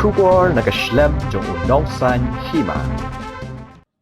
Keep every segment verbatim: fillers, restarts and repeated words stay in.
Khubor na ka shlem jong u nongsaiñ hima.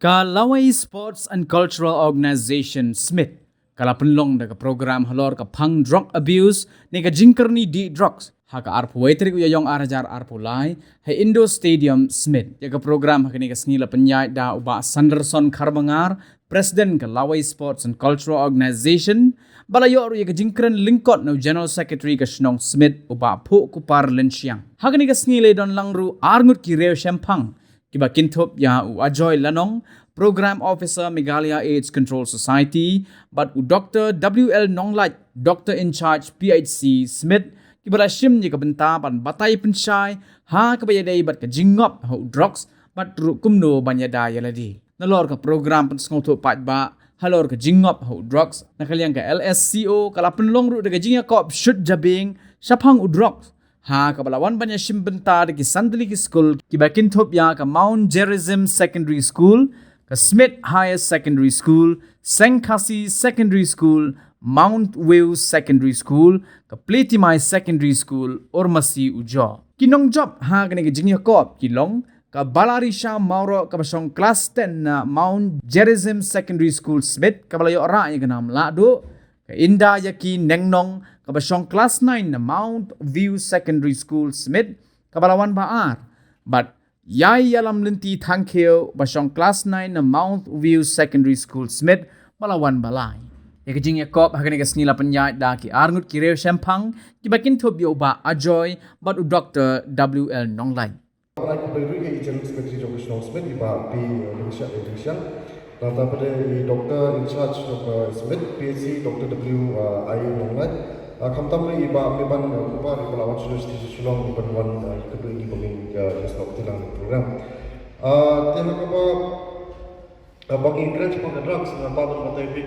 Ka Lawei Sports and Cultural Organization, SMIT, ka la pynlong da ka program halor ka phang drug abuse ne ka jingkyrni dih drugs ha ka arphew wei tarik u Ïaïong ar hajar arphew lai ha Indoor Stadium, SMIT. Ïa ka program ha kane ka sngi la pynïaid da u Bah Sanderson Kharbangar, President ka Lawei Sports and Cultural Organization, ba la ïoh ruh ïa ka jingkren lyngkot na u General Secretary ka shnong SMIT, u Bah Phuhkupar Lynshiang. Ha kane ka sngi la don lang ruh ar ngut ki riew shemphang, kiba kynthup ïa u Ajoy Lanong, Program Officer, Meghalaya AIDS Control Society, bad u Doctor W L Nonglait, Doctor in Charge, P H C, SMIT, kiba la shim ïa ka bynta ban batai pynshai ha kaba ïadei bad ka jingngop ha u drugs bad ruh kumno ban ïada ïa lade. Nalor ka program pynsngewthuh paidbah halor ka jingngop ha u drugs, na ka liang ka L S C O ka la pynlong ruh da ka jingïakop shut jabieng shaphang u drugs, ha kaba la wan ban ïashim bynta da ki san tylli ki skul, kiba kynthup ïa ka Mount Gerizim Secondary School, ka SMIT Higher Secondary School, Seng Khasi Secondary School, Mount View Secondary School, ka Pleitimai Secondary School, Urmasi Ujo. Ki nongjop ha kane ka jingïakop ki long ka Balarisha Mawroh kaba shong klas ten na Mount Gerizim Secondary School, SMIT, kaba la ïoh rah ïa ka nam lahduh, ka Inda Ïaki Nengnong kaba shong klas nine na Mount View Secondary School, SMIT, kaba la wan ba ar, bad Ïai Ïalamlynti Thangkhiew ba shong klas nine na Mount View Secondary School, SMIT, ba la wan ba lai. Ïa ka jingïakop ha kane ka sngi la pynïaid da ki ar ngut ki riew shemphang, kiba kynthup ïa u Bah Ajoy bad u Doctor W L Nonglait. Ngan ai khublei ruh ïa i General Secretary jong ka shnong SMIT, i Bah P Lyngshia-, Lyngshang. Nangta pat i Doctor in Charge jong ka SMIT, P H C, Doctor W, uh, I Nonglait. Uh, khamtam ruh i Bah Meban, uh, Kupar, iba la wan sha University Shillong, iban wan, uh, ïakynduh ïa ngi ba ngin, uh, ïasnoh kti lang ïa ka program. Uh, te ha kaba, uh, ba ngin kren shaphang ka drugs, ngan ba ban batai phi.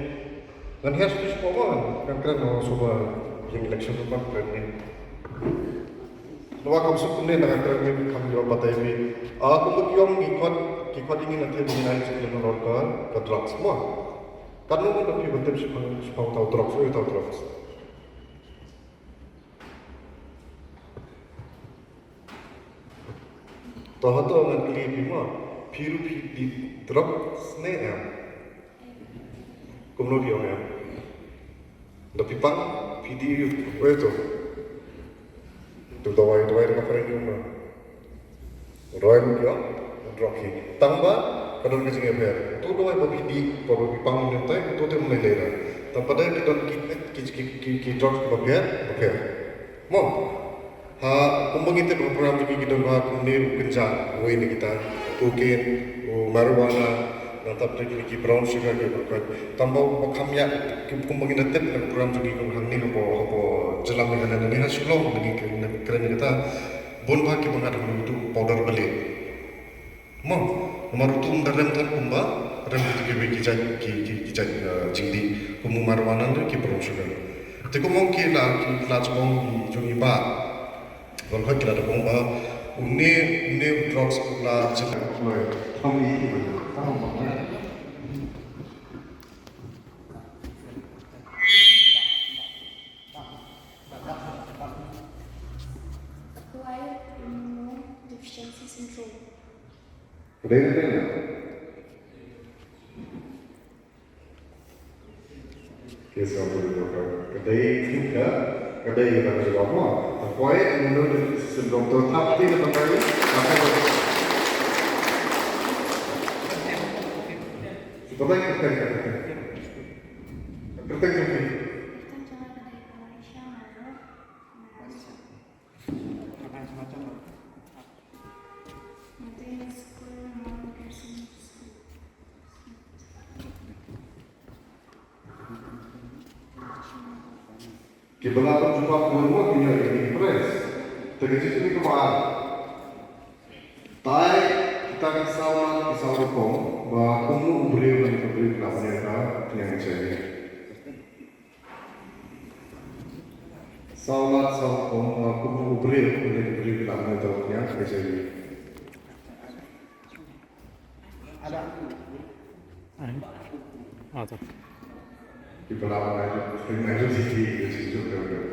Ngan hiar shuh shuh ba ngan kren, ngan suba ïa election ruh ban kren ne. Naba kam suk kumne na ka kren ne kham ïoh batai phi. Ah, kumba ki ong ki khot, ki khot ïa ngi na te ba ngin ai jingkren halor ka, ka drugs mo. Katno ngut na phi ba tip shaphang, shaphang uta u drugs, uei uta u drugs. To hato ngan kylli phi mo, phi ruh phi dih drugs ne em? Kumno phi ong em? Da phi pang, phi dih, uei to. To dawai, dawai da ka phareng ïa u ma. Dawai ruh phi ong, drugs hi. Tang ba ka don ka jingïapher. To dawai ba phi dih, ba phi pang ne em tai, to te ym lei lei da. Tang ba da ki don ki, ki, ki, ki, ki drugs ba pher, ba pher. Mo. Ha, kumba ngi tip ha ka program jong ngi ki don bha kumne u kynja, uwei na kita, u cocaine, u marijuana, nangta pat kine ki brown sugar ki ba koit. Tang ba ba kham ïa, ki kumba ngi na tip ha ka program jong ngi kum hangne haba, haba jylla Meghalaya ne ha Shillong ne ngi kren, ngi kren kita. Bun bha kiba ngat ruh tu powder blade. Mo, namar utu um da rem than kumba rem kito kiwei ki jait, ki, ki, ki jait, eh, jingdih, kum u marijuana ne ki brown sugar. Te kumno ki la, ki la jubong jong i Bah. Wan hoi ki la jubong ba une, une u drugs u la jing. Acquired immunodeficiency syndrome. Ka dei ka dei. Ke sa ka dei ka, ka dei ka dei ka dei mo. Acquired immunodeficiency syndrome. To thap ti ka dei. Ka dei ka dei. Ka dei ka dei. Ki ba la pynjubab bun mo ki ïoh ïa ki press. Te ka jingkylli kaba ar. Tai kita ki saw lad ki saw rukom ba kumno u briew lane ka briew ka la pynïaid ka pynïaid ka jingim. Saw lad saw rukom ba kumno u briew lane ka briew ka la pynïaid ka jingim. Ah, to. Ki ba la pynïaid ka jingim, ka jingim ka jingim ka jingim.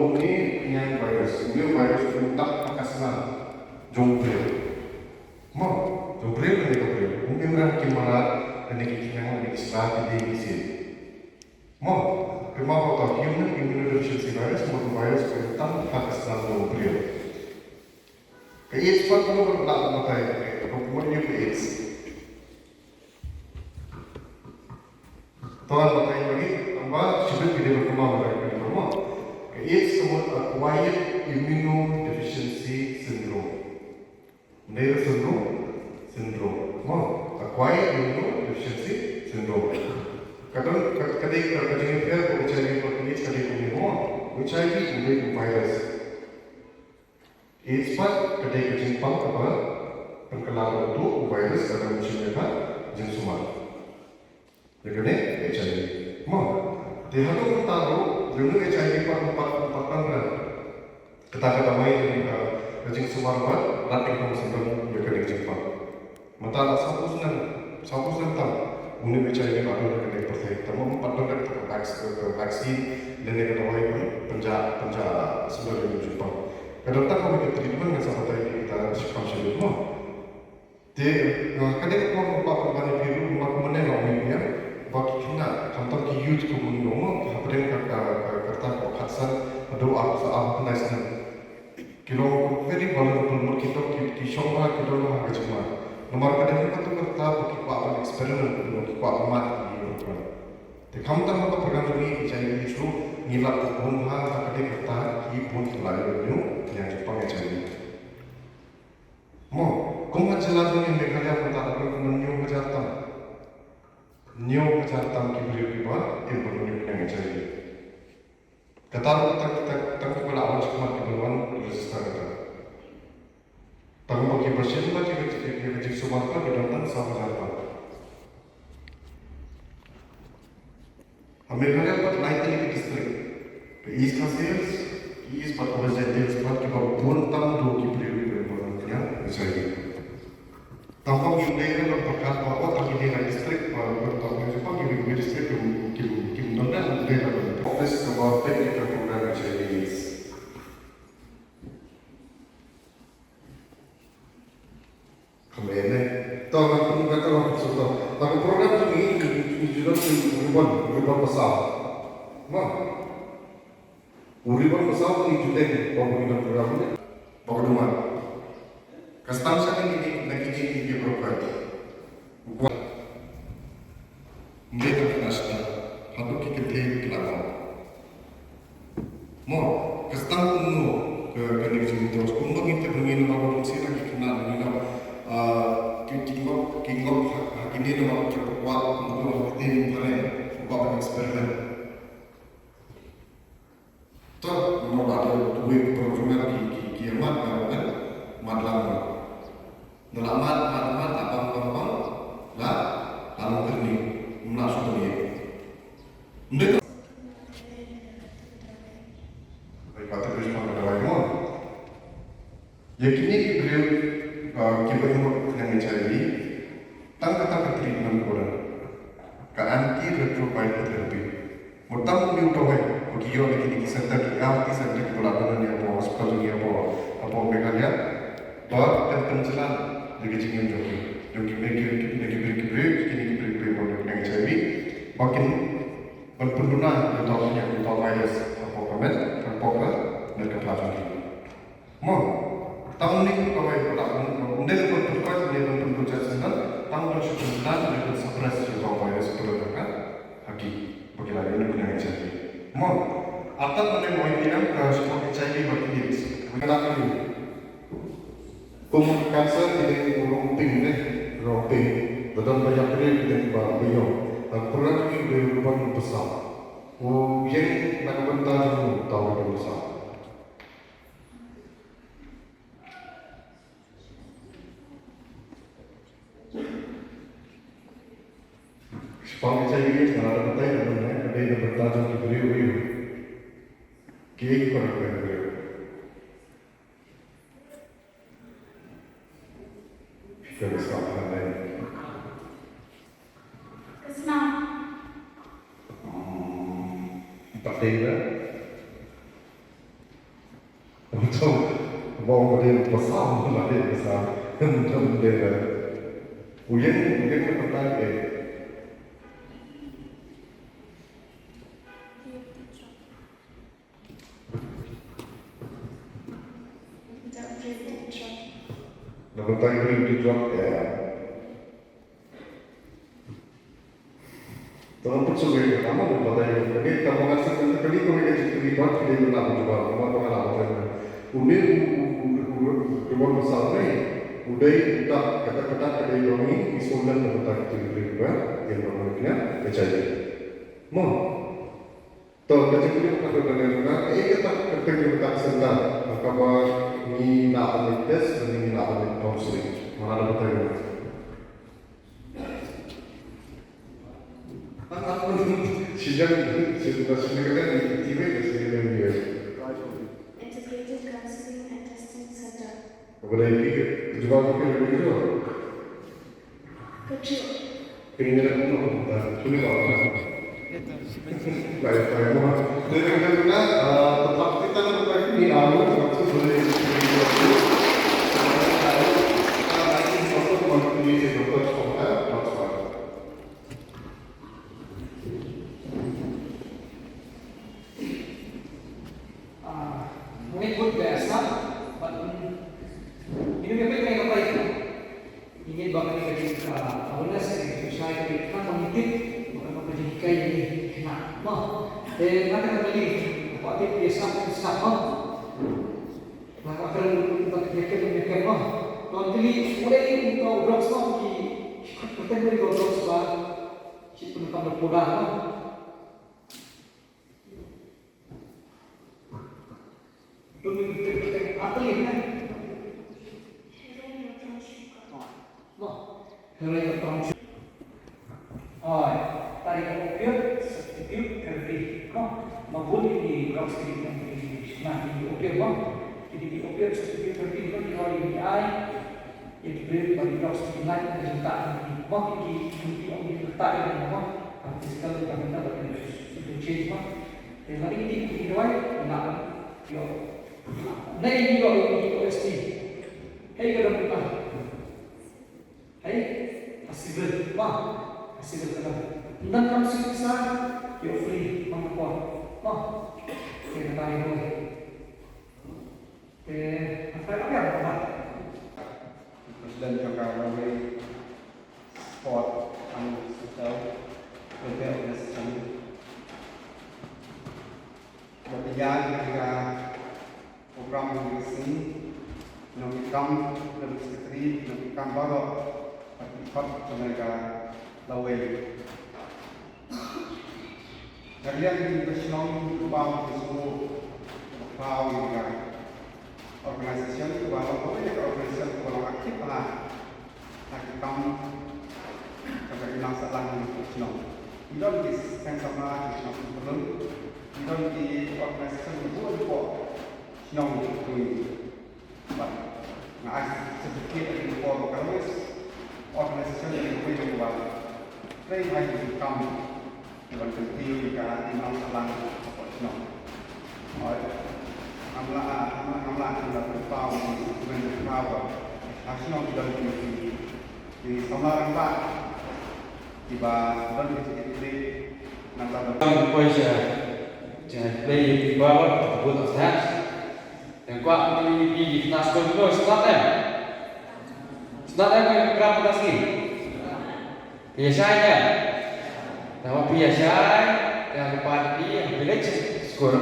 une u khñiang virus, une u virus u tang ha ka sla jong u briew. Mo, jong u briew lane ka briew. Um im ha ki mrad lane ki khñiang lane ki sla ki dieng ki siej. Mo, phi map ba uta u human immunodeficiency virus, mo, u virus u tang ha ka sla jong u briew. Ka AIDS pat kumno ban lah ban batai, ka kumno ïa ka AIDS. To ngan batai ïa phi, tang ba shibit phi dei ban kynmaw ïa kane ka mo. Ka AIDS ka mut acquired immunodeficiency syndrome. Ym dei syndrome, syndrome. Mo, acquired immunodeficiency syndrome. Ka don, ka, ka dei ka, ka jingïapher bad ka HIV bad ka AIDS ka dei kumne mo. HIV ym dei u virus. AIDS pat ka dei ka jingpang kaba pynkylla bad uto u virus lada um shim ïa ka jingsumar. Ïa kane HIV. Mo. Te haduh mynta ruh, ïa une u HIV pat, pat, pat pang rat. Kata ka dawai jong ka, ka jingsumar pat, rat ki pang sngewdon ïa kane ka jingpang. Mynta la sawphew snem, sawphew snem tam, une u HIV la don ha kane ka pyrthei. Tangba ym pat don kata ka vac-, ka vaccine, lane ka dawai ban pynjah, pynjah sngewdon ïa une u jingpang. Ka don tang kawei ka treatment ngan sa batai ïa kita ha ka shikhap shuh mo. Te, ah, kane ka por nga kwah ban ban ïa phi ruh, namar kumne nga ong ïa phi ba ki khynnah, khamtam ki youth kumno mo, hapdeng ka, ka, ka, ka rta kaba khatsan haduh arphew saw, arphew khyndai snem. Ki long very vulnerable, mut ki dang ki, ki shong bha, ki don ha ka jingma. Namar ka dei kata ka rta ba ki kwah ban experiment, ki kwah ban mad ïa ki ruh. Te khamtam ha ka program jong ngi, ki jait ki ruh, ngi lap ba bun ha, ha ka dei ka rta, ki bun ki la ïoh ïa ka jingpang HIV. Mo, kum ha jylla jong ngi Meghalaya mynta la don kumne hynñiew hajar tam. Hynñiew hajar tam ki briew kiba im bad une u khñiang HIV. Kata ruh tang, tang, tang kiba la wan shakhmat kiba la wan register kata. Tang ba kiba shim ba ki, ki, ki, ki jingsumar ba ki don tang saw hajar tam. Ha Meghalaya pat lai tylli ki district. Ka East Khasi Hills, East bad ka West Jaintia Hills pat kiba bun tam dei ki briew kiba don khñiang HIV. Tang ba ngim dei ban pyrkhat ba o tang kine lai district ba don tang khñiang HIV, ki briew ki district kim, kim, kim don, ym dei ban. Office kaba peit ïa ka program HIV AIDS. Kumne ne. To, nga pun, nga to, nga pun, to. Ba ka program jong ngi, ngi, ngi ju don u ribbon, u ribbon ba saw. Mo. U ribbon ba saw ngi ju don, ba ngi don program ne. Ba ka duman. Ka stang sha ngi ngi, na ngi ngi, ngi program. Ym dei tang khynnah sdang, haduh ki kynthei ki la ong. Mo, ka stang kumno ka, kane ka jingmynta, kumba ngin tip, ngin ong ba bun sien ki khynnah, ngin ong, ah, ki, ki ngop, ki ngop ha, ha kine namar ki kwah, kumno ha kine ki phareng, ki kwah ban experiment. To, mo, la dei tu wei por jong ki, ki, ki mat, ka mat, mat lang. Ynda la mat, mat, mat, la bang, bang, bang, la, la long kyrni, ym lah shuh kyrni. Ym dei. Ai, kata ka jingpang ka dawai mo. Ïa kine ki briew, uh, kiba im bad ka khñiang HIV, tang kata ka treatment ka don. Ka antiretroviral therapy. Mo tang une u dawai ba ki ïoh na kine ki center, ki ART center kiba la don hangne hapoh hospital jong ngi hapoh, hapoh Meghalaya. Ba kan pynjlan ïa ka jingim jong ki, jong ki briew, jong ki briew, jong ki briew, jong ki briew kiba don ïa ka H I V, ba kin ban pynduna ïa uta u, ïa uta u virus hapoh ka met, hapoh ka met ka phla jong ki. Mo, tang une u kawei ka dak, um dei ban pynkoit, um dei ban pynkoit shisha, tang ban shu pynjlan, um dei ban suppress ïa uta u virus u pynlong ka ha ki, ba ki la ïoh ïa ka H I V. Mo, artat mynne mo, ïa ka shaphang H I V bad AIDS. Ka dak kane. Kum ka cancer ki dei u rong pink ne, rong pink. Ba don ba ïap ki dei ba ïong. Ba kular ki dei u rong pink ba saw. U ïeng na ka bynta jong u, uta u rong pink ba saw. Shaphang H I V AIDS nga la dep batai, ka dei na bynta jong ki briew briew. Kiei ki para briew briew. Phi kren sngap hangne. Ka snam. Hmm, pat dei ba? Ym tau, ba ong ba dei ba saw, ba dei ba saw. Ym tau dei ba. U ïeng, u ïeng na ka bynta eh. Na bynta ïa u drug, eh. Tang put shuh ïa ka, tang ba batai ïa ka. Ka ba ngan sa kali ko ïa ka jingkylli ba ki dei na ka jubab, ka ba ka la batai ïa ka. Une u, u, u, u, u, u, u, u, u, u dei uta, kata, kata ka dei jong ngi, ngi sngewlem na kata ka jingkylli ba, ïa ka ba ngi kena, ka jai. Mo. To, ka jingkylli ka dei na ka, eh, kata ka jingkylli ka center, kaba ngi na ka test, ngi na ka counseling. Mana da batai ïa ka. Integrated Counseling and Testing Center. Ah, mungkin pun biasa, but, mm, ini memang yang apa itu? Ini bahkan ini ka awareness, eh, to share ka kita mengintip, bahkan apa jadi kai ini kena. Mah, eh, nanti kembali, apa tip biasa, apa stop, mah. Mah, apa kena untuk kita yakin, mah. Tuan kali, mulai untuk drugs, mah, ki, kita beri drugs, mah. Cik pun tambah poda, mah. Heroin, heroin, heroin. Oi, tari opioid substitute therapy. Mo, mo bun ki drugs ki dei ki, na ki opioid mo. Ki dei ki opioid substitute therapy mo, ki roi ki ai. Ïa ki briew ba ki drugs ki lait na ka jingtah ki. Mo ki, ki, ki ong ki tah ïa mo. Ka physical, ka mental, ka mental change mo. Te lada ki dei ki roi, na ïoh. Nei ïoh ïa ki O S T. Hei ka dang buta. Hei, ha civil, mo. Ha civil ka dang. Ynda kam sngewsih pisa, ïoh free, mo ka por. Mo. Te na ka ïoh. Te, ha ka ïoh, mo. President jong ka Railway Sport and Social Welfare Organization. Ba pynïaid ïa ka program jong ka sngi, nongkitkhlieh, nongkitkhlieh, nongkitkhlieh baroh, ba ki khot jong ka lawei. Ka liang jong ka shnong, ka bam ka shnong, ka phaw ïa ka organisation, ka ba long kawei na ka organisation, ka ba long active bha. Ha ki kam jong ka imlang sahlang jong ka shnong. Ki don ki seng samla jong ka shnong Pyrlun. Ki don ki organisation kiba bun hapoh shnong jong ngi. Bad nga ai certificate ha ki por ba ka long organisation kiba bun kiba trei ha ki kam. Ban kyntiew ïa ka imlang sahlang hapoh shnong. Hooid. Ngam lah, ngam lah, ngam lah ban pynpaw, ban pynpaw. Ha shnong ki don ki, ki samla rangbah kiba don ki jingïakhih nangta ba don poi sha jingïakhih kiba bud of that. Dang kwah ki ki kna skul ko stat em. Stat em ka kra pa sngi. Phi ïa shai ne? Tangba phi ïa shai, te ka pat phi ïa village skur.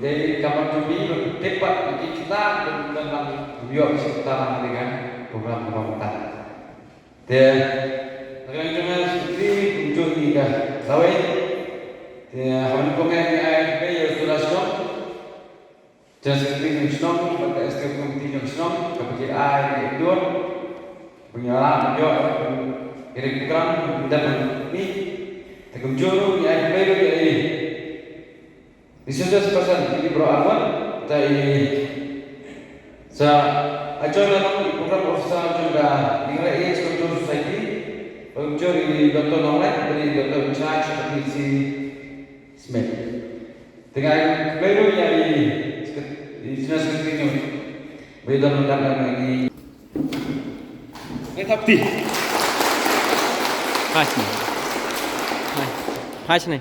Dei ka ban tu phi ba tip pat ki kita ban ban ban ïoh ki kita ha ka program ka ban ta. Te ka jong nga sutri kumjuh ni ka lawei. Te ha ban ko ngai ni ai pe ïa sura shnong. General Secretary jong shnong, bad ka Executive Committee jong shnong, kaba ki ai ka endur, ba ngi ïarap ban ïoh ïa ka program, ban dep ban mih. Te kumjuh ruh ngi ai khublei ruh ïa i Resources Person, i Bro Arwan, te i sa ai join lang i program officer jong ka Meghalaya AIDS Control Society, bad kumjuh i Doctor Nonglait, bad i Doctor in charge, bad i C Smith. Te nga ai khublei ruh ïa i, i General Secretary jong. Ba i don ryngkat bad ngi. Ngi thap ti. Hai sini. Hai. Hai sini.